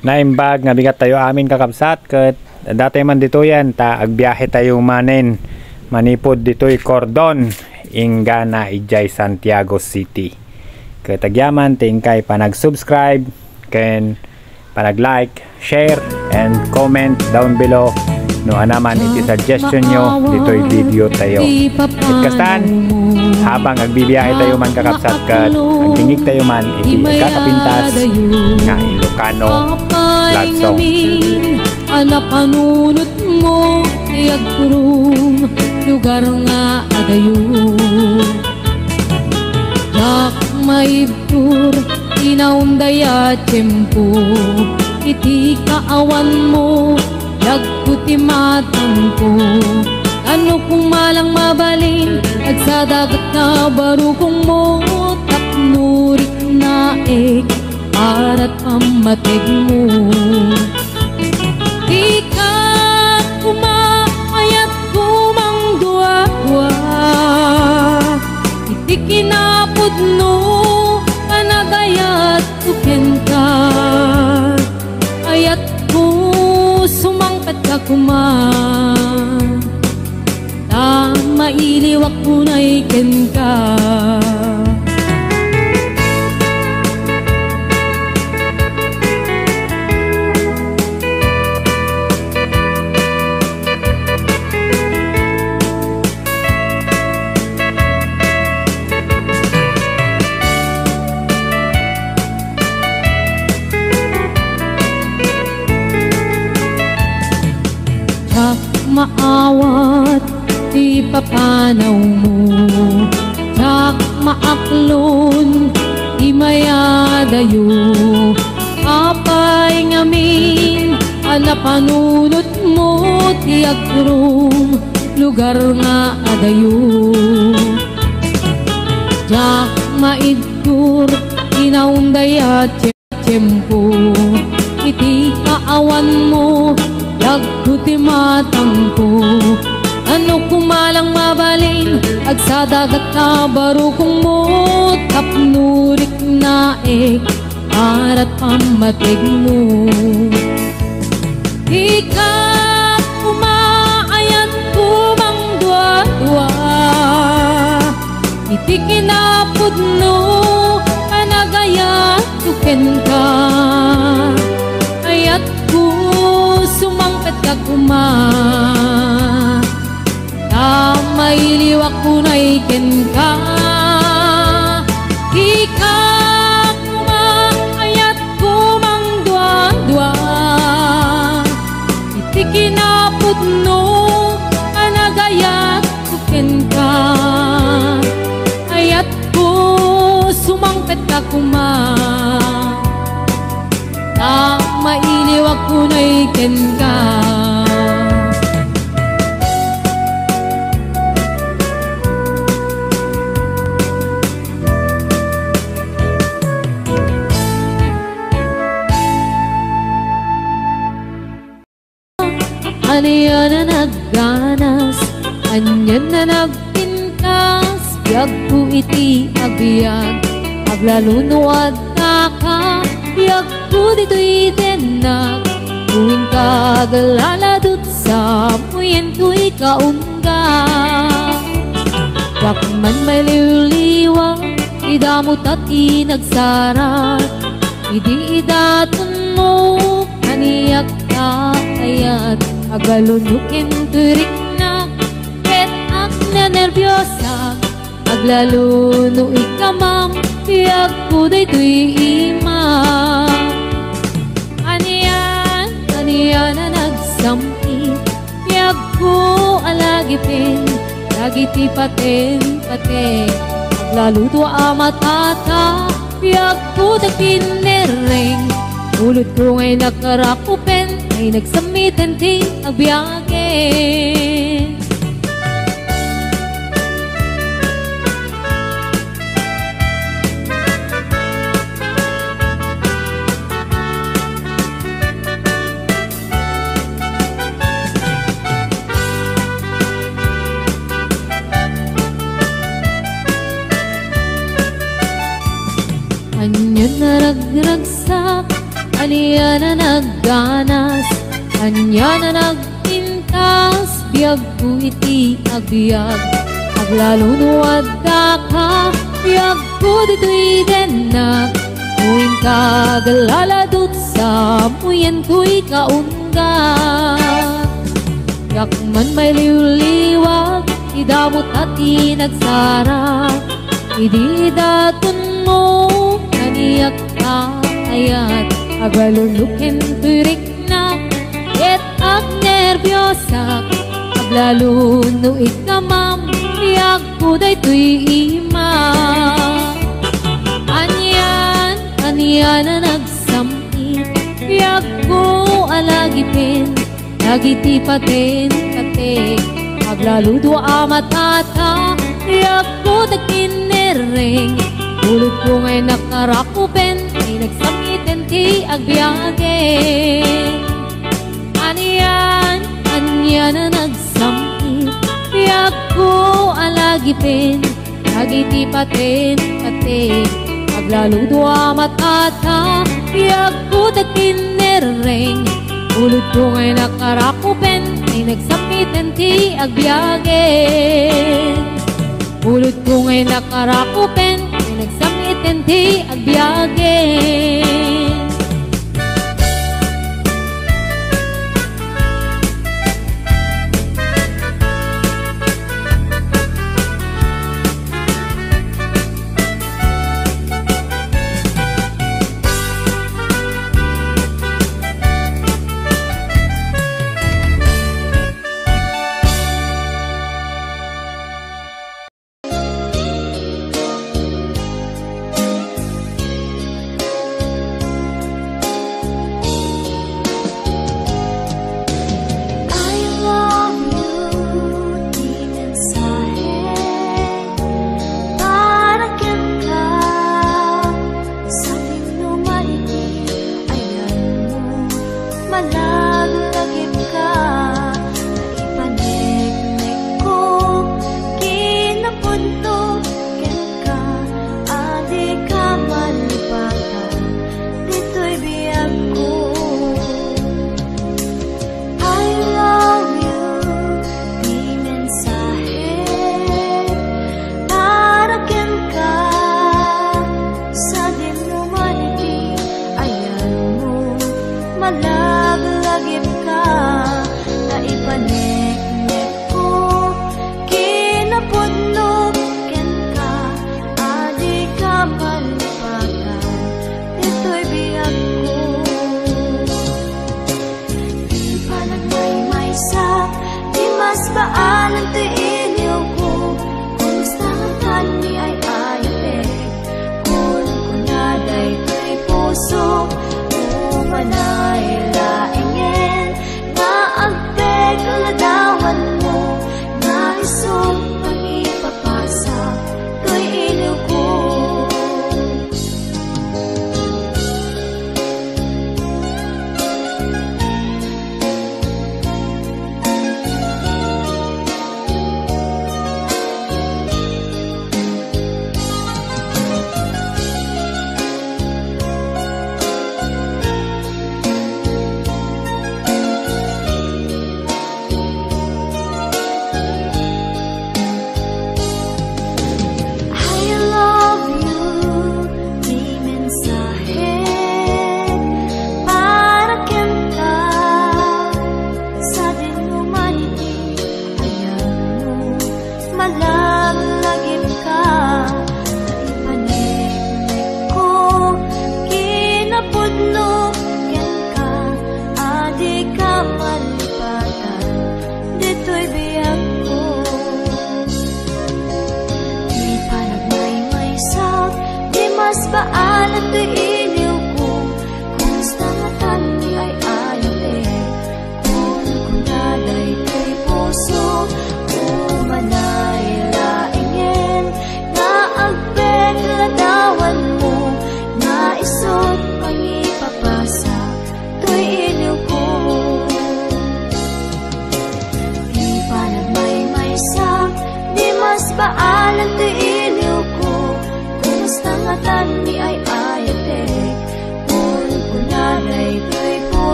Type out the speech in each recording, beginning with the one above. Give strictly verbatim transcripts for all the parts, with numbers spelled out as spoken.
Naimbag nga bigat tayo amin, kakabsat, ket datayo man ditoyen ta agbiahe tayo manen manipud ditoy Cordon, inggana idiay Santiago City. Ket agyaman ti inkay panag-subscribe ken panag-like, share, and comment down below no anaman iti suggestion nyo ditoy video tayo. Ket kastan, habang agbibiyahe tayo man, kakabsat, ket agdingig tayo man iti agkakapintas nga Ilocano love song. A napanunotmo ti agturong lugar nga adayo. Diak maibtur ti naunday a tiempo, iti kaawanmo, yagko ti matangko. Ano koma lang mabalin, agsadagat na barukongmo, tapno riknaek, arat pammategmo. Dika koma ayat koma mangduadua iti kinapudno a nagayatko kenka. Ayatko, sumangpetka koma. Ta mailiwak unay kenka. Diak maawat ti papanawmo, diak maaklon ti mayadayo. Apay ngamin a napanunotmo ti agturong lugar nga adayo. Diak maibtur ti naunday a tiempo, iti kaawanmo, yagko ti matangko. Ano koma lang mabalin, agsadagat na barukongmo, tapno riknaek, arat pammategmo. Dika koma ayat koma mangduadua iti kinapudno a nagayatko kenka. Ayatko, sumangpetka koma. Ta mailiwak unay kenka. Dika koma ayat koma mangduadua iti kinapudno a nagayatko kenka. Ayatko, sumangpetka koma. Ta mailiwak unay kenka. Ania a nagganas, ania a nagpintas, biagko iti abiag. Aglalo no addaka, biagko ditoy tennak. Uwingka aglaladut sa, muyen toy kaunga. Diak man mailiwliwa, idamot a ti nagsarat, idi idatonmo, kaniak ta ayat. Aglalo no ken toy riknak, ket agnanerbios, aglalo no ikamam, biagko daytoy ima. Ania, ania a nagsam-it, biagko a lagipen dagiti pateng-pateng. Aglalo no amatata, biagko dagiti nerreng. Ulodko nga inakarakupen, ay nagsammiten ti agbiagen. Ania a ragragsak, Ania a nagganas, ania a nagpintas, biagko iti agbiag. Aglalo no addaka, biagko ditoy dennak. No inka aglaladutsa, muyentoy kaunga. Diak man mailiwliwag, ti damo ta ti nagsara. Idi datonmo, kaniak kayat, aglalo no kentoy riknak, ket agnerbiosak, aglalo no ikkamam, biagko daytoy ima. Anian, anian a nagsam-it, biagko a lagipen, dagiti patentatek, aglalo dua a matata, biagko dagiti nerreng, ulodko nga innak a rakupen, ti nagsam-iten ti agbiagen. Anian, anian a nagsam-it, biagko a lagipen, dagiti patentatek, aglalo dua a matata, biagko dagiti nerreng, ulodko nga innak a rakupen, ti nagsam-iten ti agbiagen. Ulodko nga innak a rakupen, ti nagsam-iten ti agbiagen. I love you, ti mensahe para kenka. Sadino man iti ayanmo, malaglagipka, naipaneknekko, kinapudno kenka, a dika malipatan ditoy biagko. I love you, ti mensahe para kenka. Sadino man iti ayanmo, malaglagipka, naipaneknekko, kinapudno kenka, a dika malipatan ditoy biagko. Ti panagmaymaysa, ti masbaanan ti iliwko. Kumusta nga kani ay ayatek? Kunkuna daytoy puso, umanay laengen nga agpekla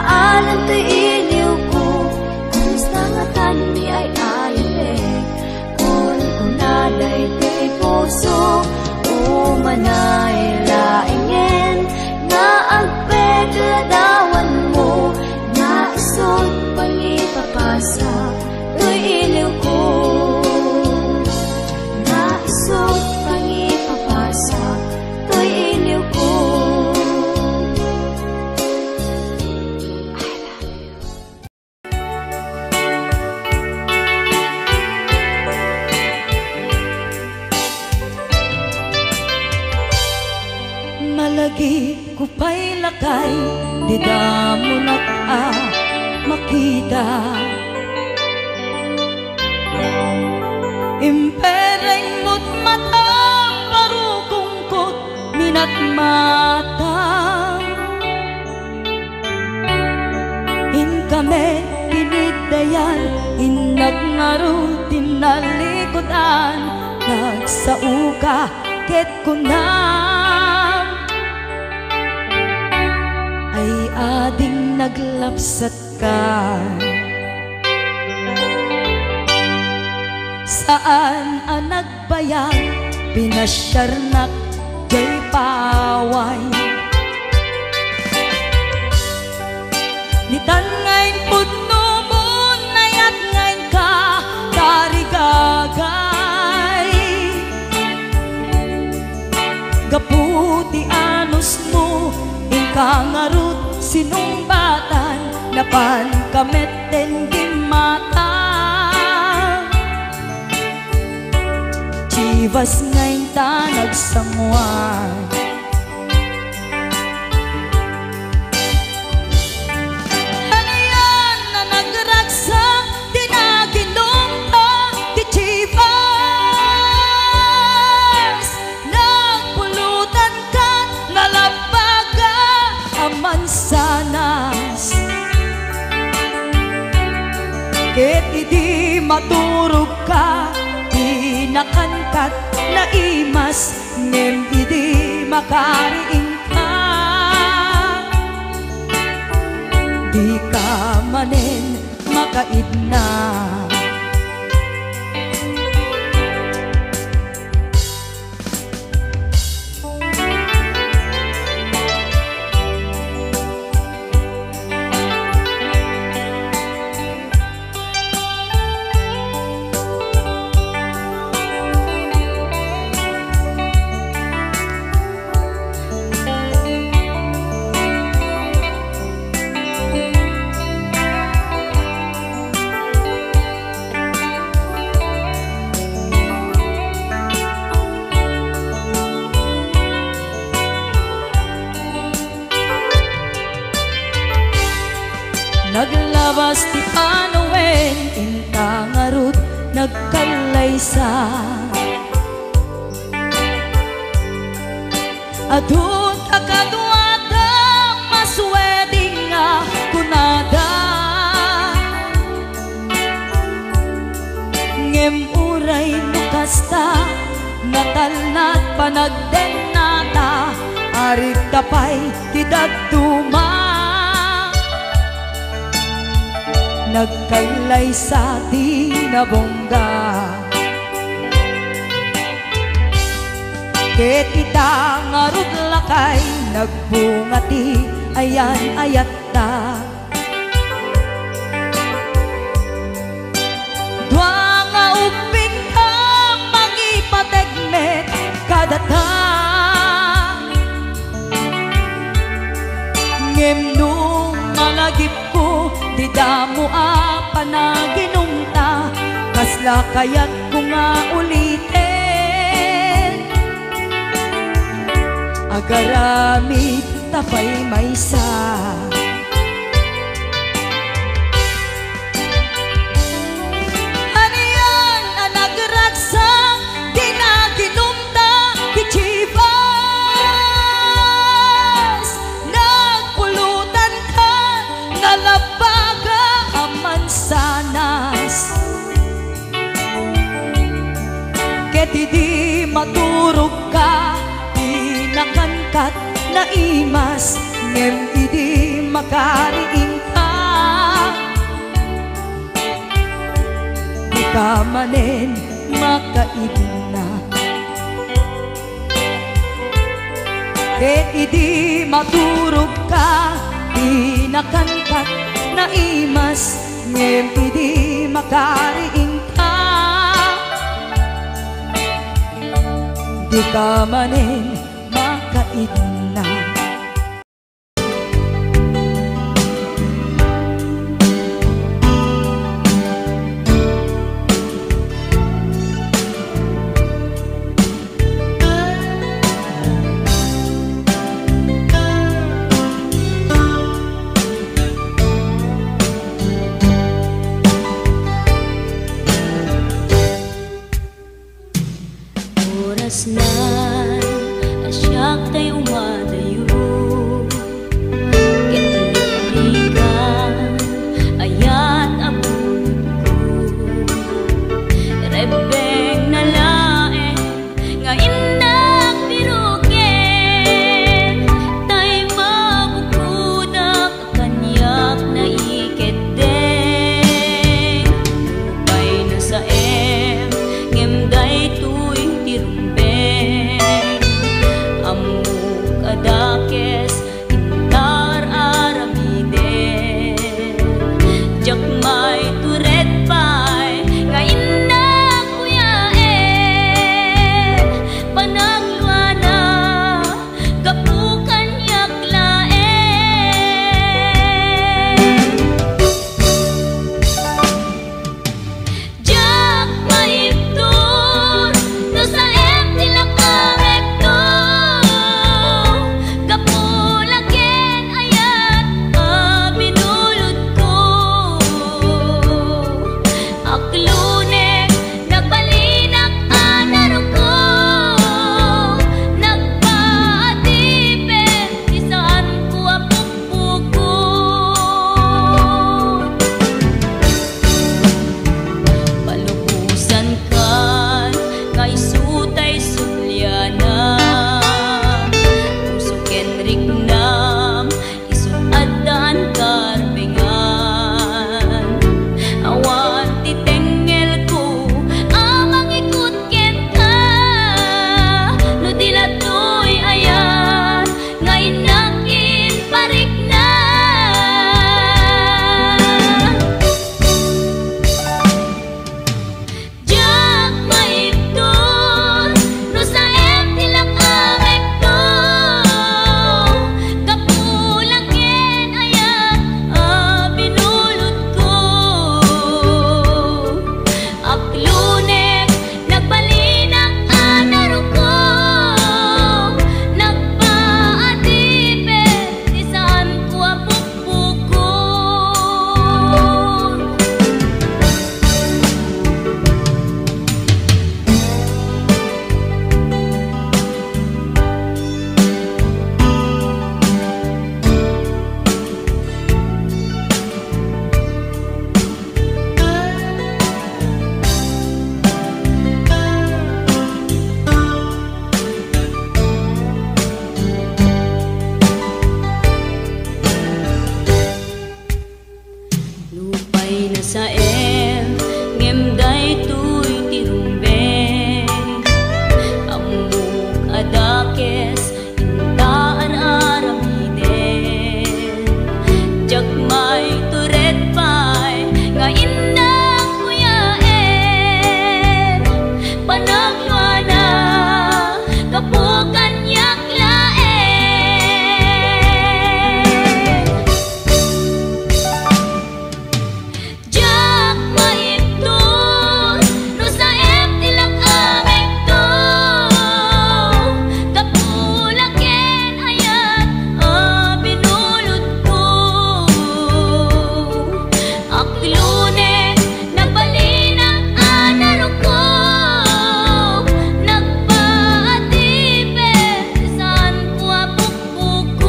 Alan toy iliwko, kasta nga tan mi ay-ayabek. Kunkuna daytoy puso, umanay laengen nga agpekadawanmo, nga isut' pangipapasak toy iliwko, nga isut' pangipapasak toy iliwko. Malagipko pay lakay, dida monak a makita. Impereng mo't matam, parukongko't minatmatam. Inka met tiniddayan, innak ngarud tinnalikudan, nagsaoka ket kunam, ay ading naglapsatka. Saan a nag- bayag, pinasiarnak jay paway. Ditan nga impudnomon, nayat nga inka tarigagay. Gapu ti anusmo, inka ngarud sinungbatan, napanka metten gimmata. Chivas nga inta nagsanguan. Anian a nagragsak ti naginumta ti Chivas? Nagpulutanka, nalabbaga a mansanas. Ket idi maturogka, di nakankat naimas, ngem idi makariingka, dika manen makaidna. Naglabas ti panawen, inta ngarud nagkallaysa. Adu ta kaduada, maswedding nga kunada. Ngem uray no kasta, natalna ti panagdennata, arigta pay ti dadduma. Nagkallaysa ti nabungga. Ket ita ngarud lakay, nagbunga ti ayan-ayatta. Dua nga ubbingta, mangipateg met kadata. Ngem no malagipko ti damo a panaginumta, kasla kayatko nga uliten? Agaramid ta pay maysa. Anian a nagragsak ti naginumta ti Chivas? Nagpulutanka, nalabbaga a mansanas. Ket idi maturogka, di nakankat naimas, Ngem idi makariingka, dika manen makaidna. Ket idi maturogka, di nakankat naimas. Ngem idi makariingka, dika manen makaidna. Orasnan a siak tay umadayo, ket lilikan ayat a bulodko. Rebbengna laeng nga innak biroken, tay mabukodak kaniak naikeddeng. Nupay nasaem, ngem daytoy ti rumbeng. Ammok a dakes, intar aramiden. Diak maitured pay nga innak kuyaen, panagluana gapu kaniak laeng. Diak maibtur no saem ti lakamekto, gapu la ken ayat a binulodko. Aklonek, nagbalinak a naruko, nagpaadipen ti saanko a pukpukot. Palubosankan nga isu tay sublianam, puso ken riknam, isu addaan karbengan. Awan ti tengngelko a mangikut kenka, no di la toy ayat nga innak kin parikna. Diak maibtur no saem ti lakamekto, gapu la ken ayat a binulodko. Aklonek, nagbalinak a naruko, nagpaadipen ti saanko a pukpukot. Nupay nasaem, ngem daytoy ti rumbeng. Ammok a dakes, inta ar-aramiden. Diak maitured pay nga innak kuyaen, panagluana gapu kaniak laeng. Diak maibtur no saem ti lakamekto, gapu la ken ayat a binulodko. Aklonek, nagbalinak a naruko, nagpaadipen ti saanko a pukpukot.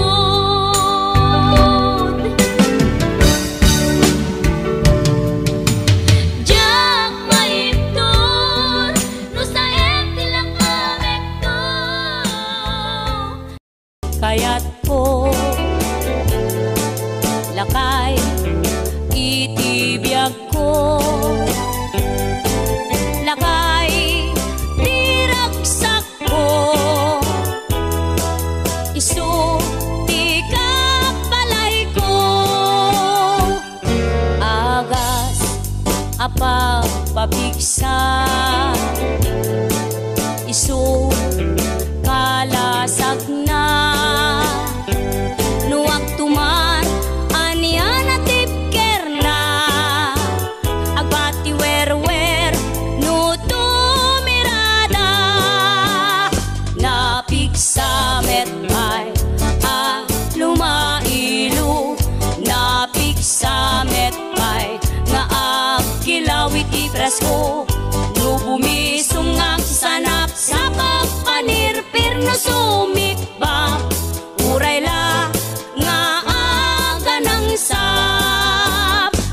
Diak maibtur no saem ti lakamekto. Kayatko Lakay iti biagko, lakay ti ragsakko, isu ti kabalayko. Agas a pagpapigsa, isu kalasagna. No agtuman ania natipkerna, agbati werwer no tumirada. Napigsa met pay a lumailo, napigsa met pay nga agkilaw iti presko. No bumisong nga agsanapsapek, panirpir no sumikbak, uray la nga aganangsap.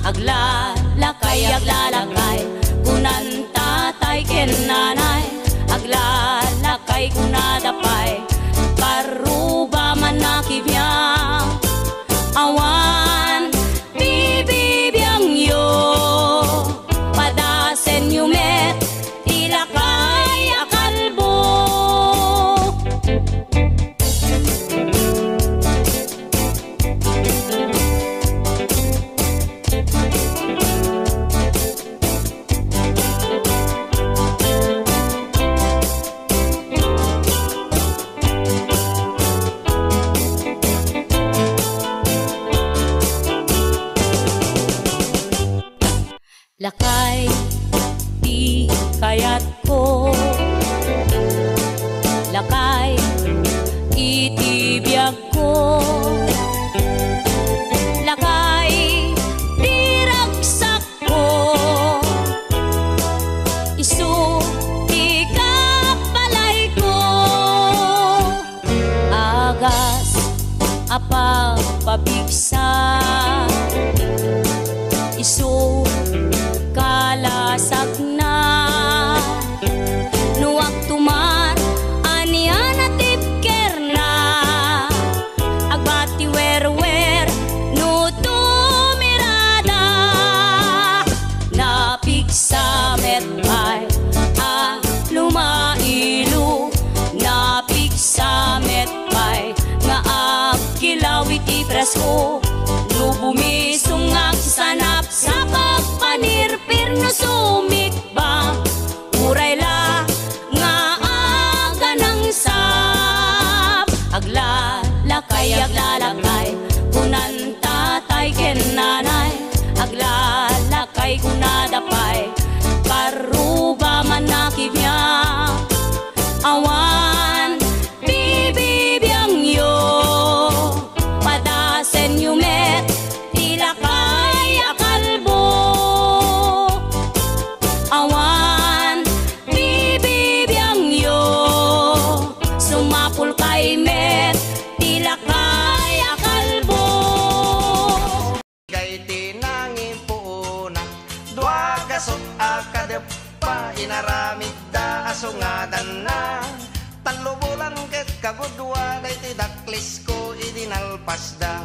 Aglalakay, aglalakay, kunan tatay ken nanay. Aglalakay, kunada pay, karuba man a kibiang. Awan bibibiangyo, padasenyo met ti lakay a kalbo. Lakay ti kayatko, lakay iti biagko, lakay ti ragsakko, isu ti kabalayko. Agas a pagpapigsa, isu kalasagna. No agtuman ania natipkerna, agbati werwer no tumirada. Napigsa met pay a lumailo, napigsa met pay nga agkilaw iti presko. No bumisong nga agsanapsapek, panirpir no sumikbak, uray la nga aganangsap. Aglalakay, aglalakay, kunan tatay ken nanay. Aglalakay, kunada pay, karuba man a kibiang. Awan bibibiangyo, padasenyo met ti lakay a kalbo. Awan bibibiangyo, sumapulkay met ti lakay a kalbo. Gay ti nangipuona, dua gasut a kadeppa inaramidda a sungadanna. Tallo bulan ket kagudua daytoy daklisko idi nalpasda.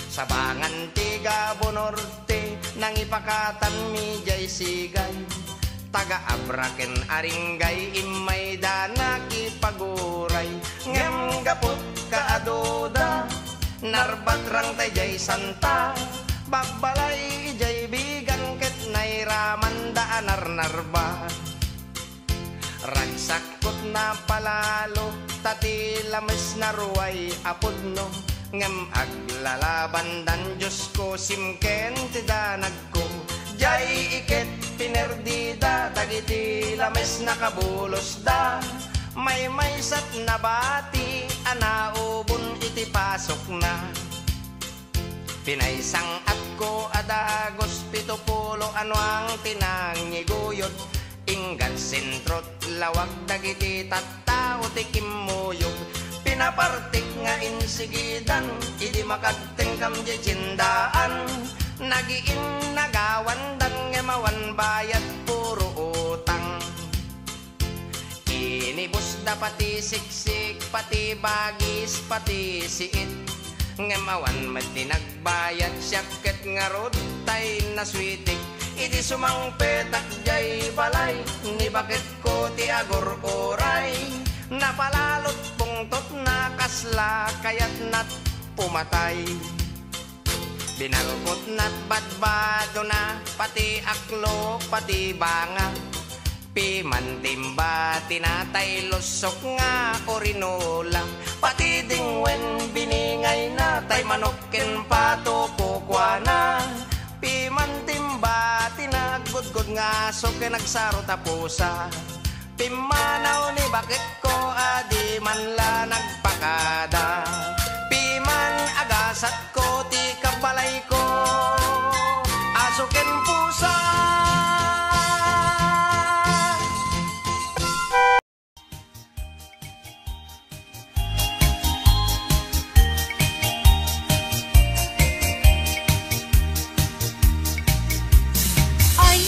Sabangan ti Gabonor ti nangipakatanmi jay sigay. Taga-Abra ken Aringay, immayda nakipaguray. Ngem gapu ta aduda, narbatrangtay jay santa. Babbalay ijay bigan ket nairamanda a narnarbat. Ragsakkot napalalo, ta ti lamesna ruay a pudno, ngem aglalabandan, Diosko, simken ti danagko. Jay iket pinerdida dagiti lamesna, kabulosda, maymaysat nabati a naubon iti pasokna. Pinaysang-atko a dagus pito pulo a nuang ti nangiguyod, inggad sentrot lawag dagiti tattao ti kimmuyog. Pinapartik nga insigidan idi makagtengkam diay tiendaan, nagiinnagawandan ngem awan bayad, puro utang. Inibusda pati siksik, pati bagis, pati siit. Ngem awan met ti nagbayad, siak ket ngarud tay nasuitik. Iti sumangpetak jay balay, ni baketko ti agur-uray. Napalalot pungtotna, kasla kayatnat pumatay. Binalkotnat badbadona, pati aklo, pati banga. Piman timba ti natay, lusok nga orinola. Pati dingwen biningayna, tay manok ken pato kukuana. Piman timba ti naggudgod nga aso ken agsaro ta pusa. Pimmanaw ni baketko a di man la nagpakada. Piman agasatko ti kabalayko, aso ken pusa. Ay,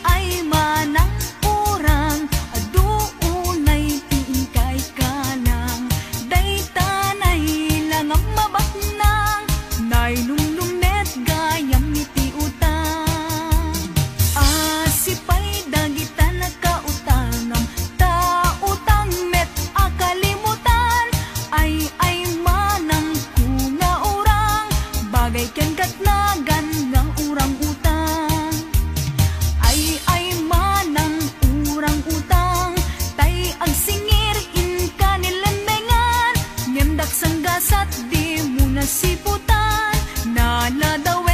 ay, manang urang, adu unay ti inkay kanang, dayta nay langam mabaknang, nainumnum met gayam iti utang. Asipay dagita nakautangam, ta utang met a kalimutan. Ay, ay, manang ko nga urang, bagay ken ket nagan nga urang-utang. Ay, ay, manang urang-utang, tay agsingir inka ni lemmengan, ngem daksang gasat dimo nasiputan. Nanadaw